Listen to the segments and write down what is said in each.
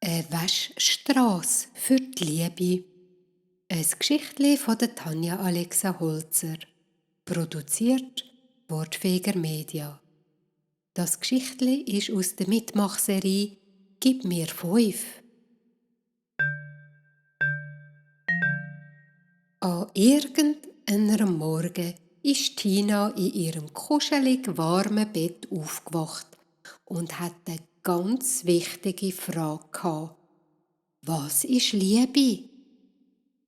Eine Waschstrasse für die Liebe. Ein Geschichtli von der Tanja Alexa Holzer. Produziert Wortfeger Media. Das Geschichtli ist aus der Mitmachserie «Gib mir 5». An irgendeinem Morgen ist Tina in ihrem kuschelig warmen Bett aufgewacht und hatte eine ganz wichtige Frage gehabt. Was ist Liebe?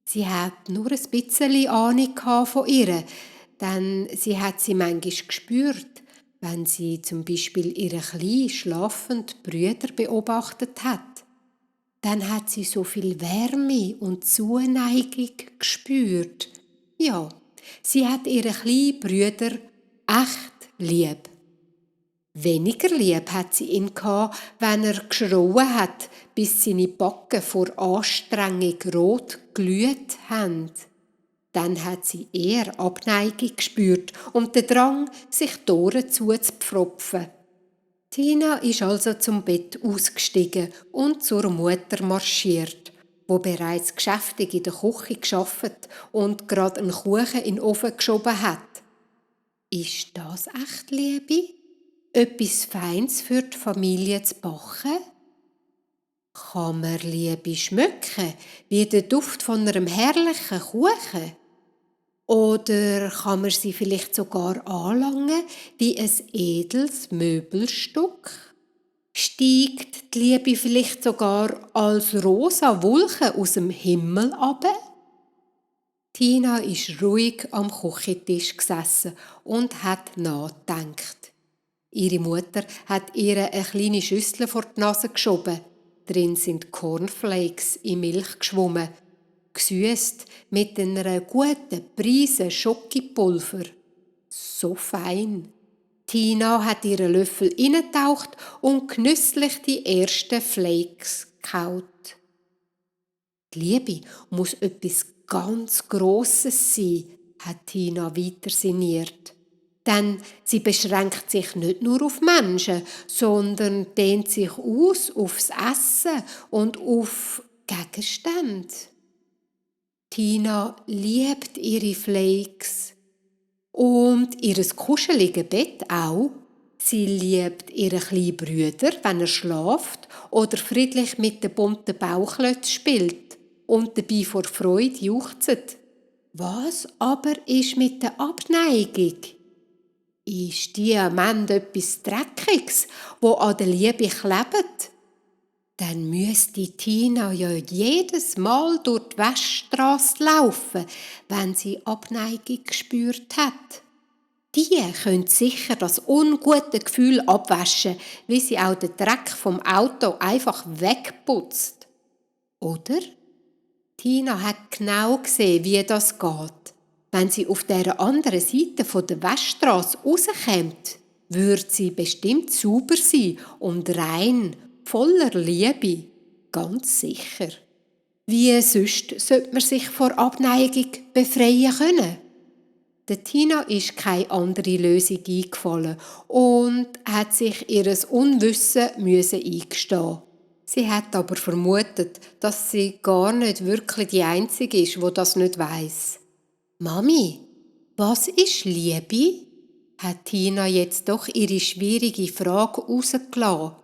Sie hat nur ein bisschen Ahnung von ihr, denn sie hat sie manchmal gespürt, wenn sie zum Beispiel ihre kleinen schlafenden Brüder beobachtet hat. Dann hat sie so viel Wärme und Zuneigung gespürt. Ja, sie hat ihre kleinen Brüder echt lieb. Weniger lieb hat sie ihn gehabt, wenn er geschrauen hat, bis seine Backen vor Anstrengung rot glüht haben. Dann hat sie eher Abneigung gespürt und den Drang, sich die Ohren zuzupfropfen. Tina ist also zum Bett ausgestiegen und zur Mutter marschiert, wo bereits geschäftig in der Küche gearbeitet und gerade einen Kuchen in den Ofen geschoben hat. Ist das echt Liebe? Etwas Feins für die Familie zu backen? Kann man Liebe schmecken, wie der Duft von einem herrlichen Kuchen? Oder kann man sie vielleicht sogar anlangen wie ein edles Möbelstück? Steigt die Liebe vielleicht sogar als rosa Wolke aus dem Himmel ab? Tina ist ruhig am Küchentisch gesessen und hat nachgedacht. Ihre Mutter hat ihr eine kleine Schüssel vor die Nase geschoben. Drin sind Cornflakes in Milch geschwommen, gesüßt mit einer guten Prise Schokipulver. So fein. Tina hat ihren Löffel hineingetaucht und genüsslich die ersten Flakes gekaut. Die Liebe muss etwas ganz Grosses sein, hat Tina weiter sinniert. Denn sie beschränkt sich nicht nur auf Menschen, sondern dehnt sich aus aufs Essen und auf Gegenstände. Tina liebt ihre Flakes und ihr kuschelige Bett auch. Sie liebt ihren kleinen Brüder, wenn er schläft oder friedlich mit den bunten Bauklötzen spielt und dabei vor Freude juchzt. Was aber ist mit der Abneigung? Ist die am Ende etwas Dreckiges, wo an der Liebe klebt? Dann müsste Tina ja jedes Mal durch die Waschstrasse laufen, wenn sie Abneigung gespürt hat. Die können sicher das ungute Gefühl abwaschen, wie sie auch den Dreck vom Auto einfach wegputzt. Oder? Tina hat genau gesehen, wie das geht. Wenn sie auf der anderen Seite der Waschstrasse rauskommt, würde sie bestimmt sauber sein und rein, voller Liebe. Ganz sicher. Wie sonst sollte man sich vor Abneigung befreien können? Der Tina ist keine andere Lösung eingefallen und hat sich ihres Unwissen eingestehen. Sie hat aber vermutet, dass sie gar nicht wirklich die Einzige ist, die das nicht weiss. «Mami, was ist Liebe?» hat Tina jetzt doch ihre schwierige Frage rausgelassen.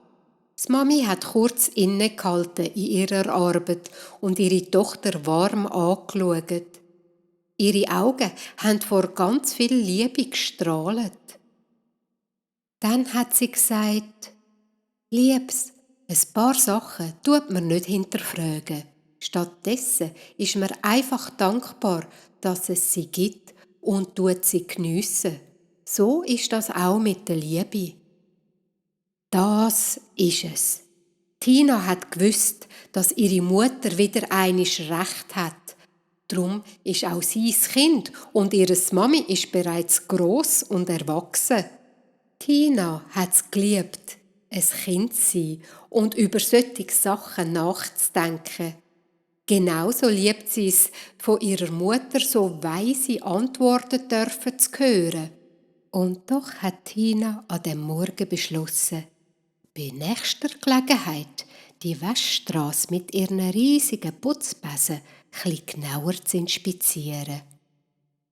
Die Mami hat kurz innegehalten in ihrer Arbeit und ihre Tochter warm angeschaut. Ihre Augen haben vor ganz viel Liebe gestrahlt. Dann hat sie gesagt: «Liebs, ein paar Sachen tut man nicht hinterfragen. Stattdessen ist man einfach dankbar, dass es sie gibt und tut sie geniessen. So ist das auch mit der Liebe.» Das ist es. Tina hat gewusst, dass ihre Mutter wieder einisch recht hat. Drum ist auch sie das Kind und ihre Mami ist bereits gross und erwachsen. Tina hat es geliebt, ein Kind zu sein und über solche Sachen nachzudenken. Genauso liebt sie es, von ihrer Mutter so weise Antworten dürfen zu hören. Und doch hat Tina an dem Morgen beschlossen: bei nächster Gelegenheit die Waschstrasse mit ihren riesigen Putzbesen etwas genauer zu inspizieren.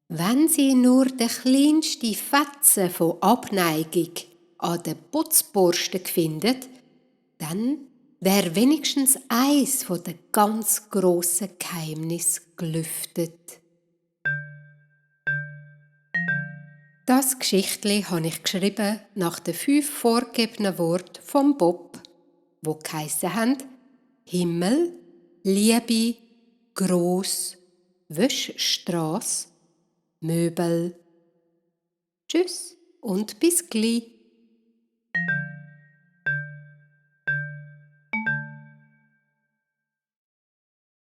Wenn sie nur den kleinsten Fetzen von Abneigung an den Putzborsten findet, dann wäre wenigstens eins von den ganz grossen Geheimnissen gelüftet. Das Geschichtli habe ich geschrieben nach den 5 vorgegebenen Worten vom Bob, wo geheissen haben: Himmel, Liebe, Gross, Wäschstrasse, Möbel. Tschüss und bis gleich.